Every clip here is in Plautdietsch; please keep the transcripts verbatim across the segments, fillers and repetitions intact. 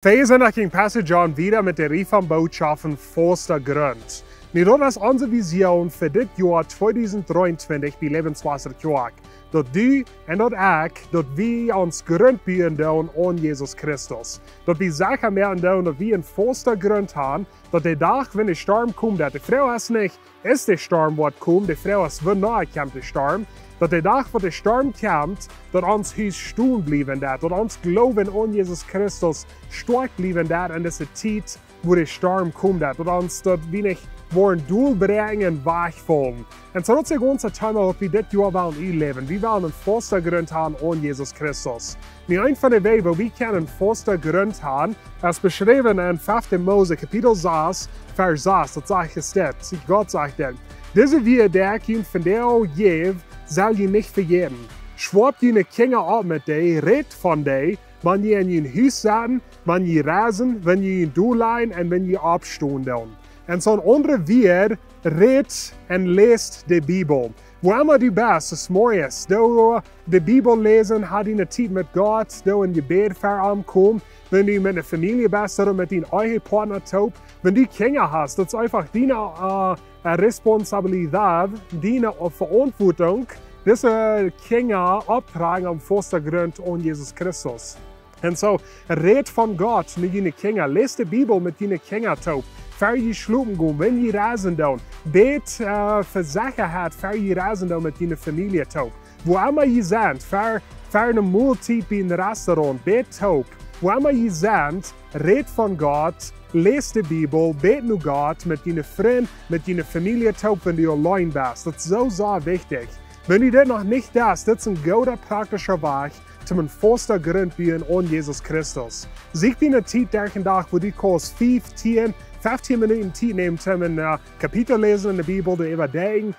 Wie sent uk en Pastor John wieda met de Rieej von Bootschoften: Fausta Grunt. Nu, daut es onse Vision fa dit Joa tweedusent dreeuntwintich bie Lebenswasser Kjoakj. Daut du un daut ekj, daut wie ons Grunt buen doonen aun Jesus Christus. Daut wie secha moaken doonen daut wie en fausta Grunt han, daut de Dach wan de Storm kjemt, daut de Froag es nich, es de Storm woat komen, de Froag es, wanea kjemt de Storm, daut de Dach wan de Storm kjemt, daut ons Hus stonen bliewen deit, daut ons Gloowen aun Jesus Christus stoakj bliewen deit en dise Tiet, wua de Storm kjemt, daut ons daut wie nich woaren dolbräakjen un wajchfaulen. Un soo daut es ons Thema waut wie dit Joa wellen utläwen. Wie wellen en fausta Grunt han aun Jesus Christus. Nu, eent von de Wäaj woo wie kjennen en fausta Grunt han, es beschräwen en fefte Mose, Kapitel sas, Varsch sas. Daut sajcht dit, Gott sajcht dit: Dise Wieed, dee ekj junt vondoag jäw, sell jie nich vejäten. Schwoat june Kjinja opp met dee, rät von dee, wan jie en jun Hus setten, wan jie reisen, wan jie junt dol lajen un wan jie oppstonen doonen. Un soo en aundre Wieed, rät un läst de Bibel. Wua emma du best, es morjes, doo de Bibel läsen, ha diene Tiet met Gott, doo en Jebäd fa am komen. Wan du met ne Famielje best, ooda met dien Ehepartner toop. Wan du Kjinja hast, daut es eefach diene, äh, äh, Responsabilität, diene, äh, Veauntwuatunk, dise Kjinja opptodroagen en fausta Grunt aun Jesus Christus. Un soo, rät von Gott no june Kjinja. Läs de Bibel met june Kjinja toop, ea jie schlopen gonen, wan jie reisen doonen. Bät, äh, fa Sechaheit, ea jie reisen doonen, met june Famielje toop. Wua emma jie sent, ea, ea ne Moltiet bie een Restaurant, bät toop. Wua emma jie sent, rät von Gott, läs de Bibel, bät no Gott met june Frind, met june Famielje toop, wan du auleen best. Daut es soo, soo wichtich. Wan du dit noch nich deist, dit es een gooda praktischa Wajch toom en fausta Grunt buen aun Jesus Christus. Sieekj die ne Tiet derch dän Dach, wua du kaust fief, tieen, feftieen Minuten Tiet nämen toom en, äh, Kapitel läsen en de Bibel, doaräwa denkjen,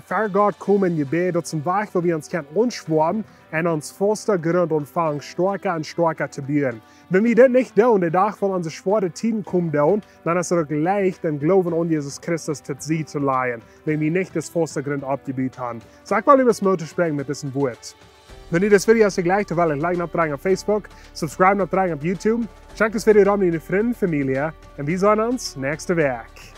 ver Gott komen en Jebäd. Daut es een Wajch woo wie ons kjennen aunschwoaren un ons fausta Grunt aunfangen stoakja un stoakja to buen. Wan wie dit nich doonen, de Dach wan onse schwoare Tieden komen doonen, dan es et uk leicht, dän Gloowen aun Jesus Christus to Sied to lajen, wan wie nich dän fausta Grunt oppjebut han. Saj mol, leewa Moot to sprinjen met disen Wuat. Wan die dit Video jefelt, dan like, like oppdrekjen opp Facebook, subscribe oppdrekjen opp YouTube, check dit Video dan met diene Frind, Famielje, un wie seenen ons näakjste Wäakj.